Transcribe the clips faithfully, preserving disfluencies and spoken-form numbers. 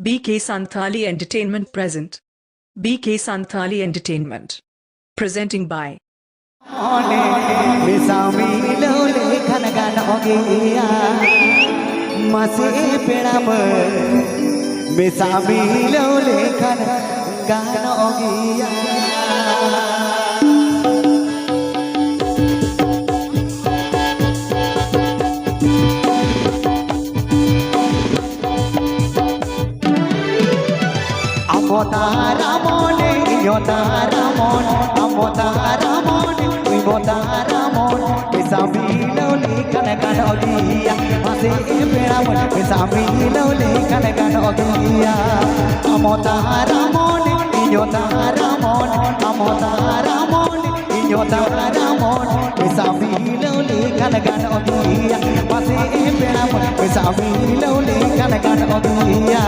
B K Santhali Entertainment present. B K Santhali Entertainment. Presenting by. ᱢᱮᱥᱟ ᱢᱤᱞᱟᱹᱣ ᱞᱮᱠᱷᱟᱱ ᱜᱟᱱᱚᱜ ᱜᱮᱭᱟ᱾ ᱢᱟᱥᱮ ᱯᱮᱲᱟ ᱢᱟᱹᱭ, ᱢᱮᱥᱟ ᱢᱤᱞᱟᱹᱣ ᱞᱮᱠᱷᱟᱱ ᱜᱟᱱᱚᱜ ᱜᱮᱭᱟ᱾ ᱟᱢ ᱛᱟᱨᱟ ᱢᱚᱱᱮ, ᱤᱧ ᱛᱟᱨᱟ ᱢᱚᱱᱮ, ᱟᱢ ᱛᱟᱨᱟ ᱢᱚᱱᱮ, ᱤᱧ ᱛᱟᱨᱟ ᱢᱚᱱᱮ, ᱢᱮᱥᱟ ᱢᱤᱞᱟᱹᱣ ᱞᱮᱠᱷᱟᱱ ᱜᱟᱱᱚᱜ ᱜᱮᱭᱟ᱾ ᱢᱟᱥᱮ ᱯᱮᱲᱟ ᱢᱟᱹᱭ, ᱢᱮᱥᱟ ᱢᱤᱞᱟᱹᱣ ᱞᱮᱠᱷᱟᱱ ᱜᱟᱱᱚᱜ ᱜᱮᱭᱟ᱾ ᱟᱢ ᱛᱟᱨᱟ ᱢᱚᱱᱮ, ᱤᱧ ᱛᱟᱨᱟ ᱢᱚᱱᱮ, ᱟᱢ ᱛᱟᱨᱟ ᱢᱚᱱᱮ, ᱤᱧ ᱛᱟᱨᱟ ᱢᱚᱱᱮ, ᱢᱮᱥᱟ ᱢᱤᱞᱟᱹᱣ ᱞᱮᱠᱷᱟᱱ ᱜᱟᱱᱚᱜ ᱜᱮᱭᱟ᱾ ᱢᱟᱥᱮ ᱯᱮᱲᱟ ᱢᱟᱹᱭ, ᱢᱮᱥᱟ ᱢᱤᱞᱟᱹᱣ ᱞᱮᱠᱷᱟᱱ ᱜᱟᱱᱚᱜ ᱜᱮᱭᱟ᱾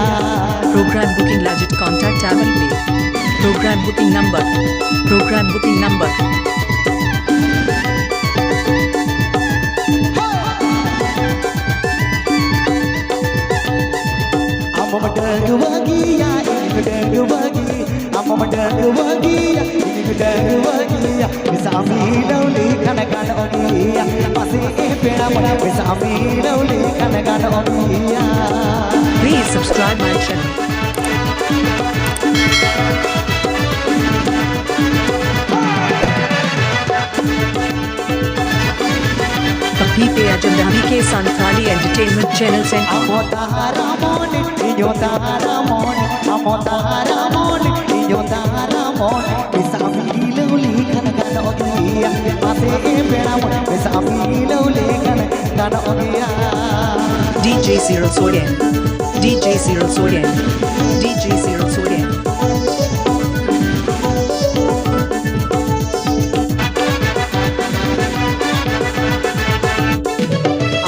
Program booking ᱞᱟᱹᱜᱤᱫ contact available. Program booking number. Program booking number. ᱟᱢ ᱦᱚᱸᱢ ᱰᱟᱺᱜᱩᱣᱟᱹ ᱜᱮᱭᱟ, ᱤᱧ ᱦᱚᱸ ᱰᱟᱺᱜᱩᱣᱟᱹ ᱜᱮ᱾ ᱟᱢ ᱦᱚᱸᱢ ᱰᱟᱺᱜᱩᱣᱟᱹ ᱜᱮᱭᱟ, ᱤᱧ ᱦᱚᱸ ᱰᱟᱺᱜᱩᱣᱟᱹ ᱜᱮᱭᱟ᱾ ᱢᱮᱥᱟ ᱢᱤᱞᱟᱹᱣ ᱞᱮᱠᱷᱟᱱ ᱜᱟᱱᱚᱜ ᱜᱮᱭᱟ᱾ ᱢᱟᱥᱮ ᱯᱮᱲᱟ ᱢᱟᱹᱭ, ᱢᱮᱥᱟ ᱢᱤᱞᱟᱹᱣ ᱞᱮᱠᱷᱟᱱ ᱜᱟᱱᱚᱜ ᱜᱮᱭᱟ᱾ Please subscribe my channel. ᱟᱯᱮ ᱯᱮ ᱟᱸᱡᱚᱢ ᱫᱟ B K Santhali Entertainment Channel ᱥᱮᱱ ᱠᱷᱚᱱ᱾ ᱟᱢ ᱛᱟᱨᱟ ᱢᱚᱱᱮ, ᱤᱧ ᱛᱟᱨᱟ ᱢᱚᱱᱮ, ᱟᱢ ᱛᱟᱨᱟ ᱢᱚᱱᱮ, ᱤᱧ ᱛᱟᱨᱟ ᱢᱚᱱᱮ, ᱢᱮᱥᱟ ᱢᱤᱞᱟᱹᱣ ᱞᱮᱠᱷᱟᱱ ᱜᱟᱱᱚᱜ ᱜᱮᱭᱟ᱾ ᱢᱟᱥᱮ ᱯᱮᱲᱟ ᱢᱟᱹᱭ, ᱢᱮᱥᱟ ᱢᱤᱞᱟᱹᱣ ᱞᱮᱠᱷᱟᱱ ᱜᱟᱱᱚᱜ ᱜᱮᱭᱟ᱾ D J zero seven, D J zero seven, D J zero seven.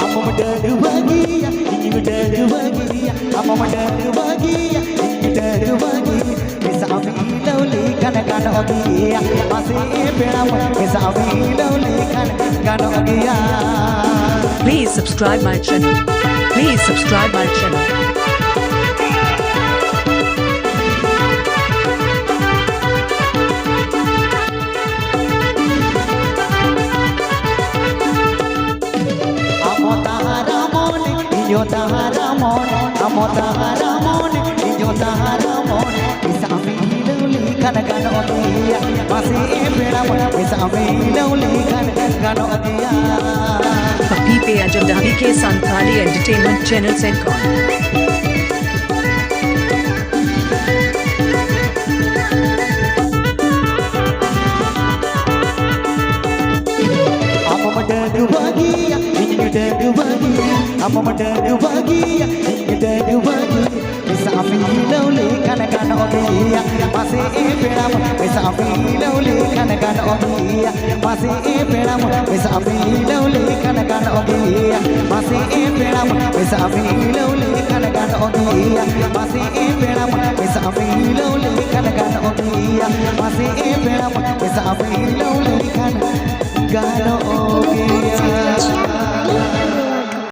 ᱟᱢ ᱦᱚᱸᱢ ᱰᱟᱺᱜᱩᱣᱟᱹ ᱜᱮᱭᱟ, ᱤᱧ ᱦᱚᱸ ᱰᱟᱺᱜᱩᱣᱟᱹ ᱜᱮᱭᱟ᱾ ᱟᱢ ᱦᱚᱸᱢ ᱰᱟᱺᱜᱩᱣᱟᱹ ᱜᱮᱭᱟ, ᱤᱧ ᱦᱚᱸ ᱰᱟᱺᱜᱩᱣᱟᱹ ᱜᱮᱭᱟ᱾ ᱢᱮᱥᱟ ᱢᱤᱞᱟᱹᱣ ᱞᱮᱠᱷᱟᱱ ᱜᱟᱱᱚᱜ ᱜᱮᱭᱟ᱾ ᱢᱟᱥᱮ ᱯᱮᱲᱟ ᱢᱟᱹᱭ, ᱢᱮᱥᱟ ᱢᱤᱞᱟᱹᱣ ᱞᱮᱠᱷᱟᱱ ᱜᱟᱱᱚᱜ ᱜᱮᱭᱟ᱾ Please subscribe my channel. Please subscribe my channel. ᱟᱢᱮ ᱦᱤᱞᱟᱹᱣ ᱞᱮᱠᱷᱟᱱ ᱜᱟᱱᱚᱜ ᱜᱮᱭᱟ᱾ ᱟᱯᱮ ᱯᱮ ᱟᱸᱡᱚᱢ ᱫᱟ ᱯᱤ ᱠᱮ ᱥᱟᱱᱛᱟᱲᱤ ᱮᱱᱴᱟᱨᱴᱮᱱᱢᱮᱱᱴ ᱪᱮᱱᱮᱞ ᱥᱮᱫ ᱠᱷᱚᱱ᱾ ᱟᱢ ᱦᱚᱸᱢ ᱰᱟᱹᱝᱜᱩᱣᱟᱹ ᱜᱮᱭᱟ, ᱤᱧ ᱦᱚᱸ ᱰᱟᱹᱝᱜᱩᱣᱟᱹ ᱜᱮᱭᱟ᱾ ᱟᱢ ᱦᱚᱸᱢ ᱰᱟᱹᱝᱜᱩᱣᱟᱹ ᱜᱮᱭᱟ, ᱤᱧ ᱦᱚᱸ ᱰᱟᱹᱝᱜᱩᱣᱟᱹ ᱜᱮᱭᱟ᱾ ᱢᱮᱥᱟᱜ ᱢᱮ ᱦᱤᱞᱟᱹᱣ ᱞᱮᱠᱷᱟᱱ ᱜᱟᱱᱚᱜ ᱜᱮᱭᱟ᱾ ᱢᱟᱥᱮ ᱮ ᱯᱮᱲᱟᱢ, ᱢᱮᱥᱟᱜ ᱢᱮ ᱦᱤᱞᱟᱹᱣ ᱞᱮᱠᱷᱟᱱ ᱜᱟᱱᱚᱜ ᱜᱮᱭᱟ᱾ ᱢᱟᱥᱮ ᱮ ᱯᱮᱲᱟᱢ, ᱢᱮᱥᱟᱜ ᱢᱮ ᱦᱤᱞᱟᱹᱣ ᱞᱮᱠᱷᱟᱱ ᱜᱟᱱᱚᱜ ᱜᱮᱭᱟ᱾ ᱢᱟᱥᱮ ᱮ ᱯᱮᱲᱟᱢ, ᱢᱮᱥᱟᱜ ᱢᱮ ᱦᱤᱞᱟᱹᱣ ᱞᱮᱠᱷᱟᱱ ᱜᱟᱱᱚᱜ ᱜᱮᱭᱟ᱾ ᱢᱟᱥᱮ ᱮ ᱯᱮᱲᱟᱢ,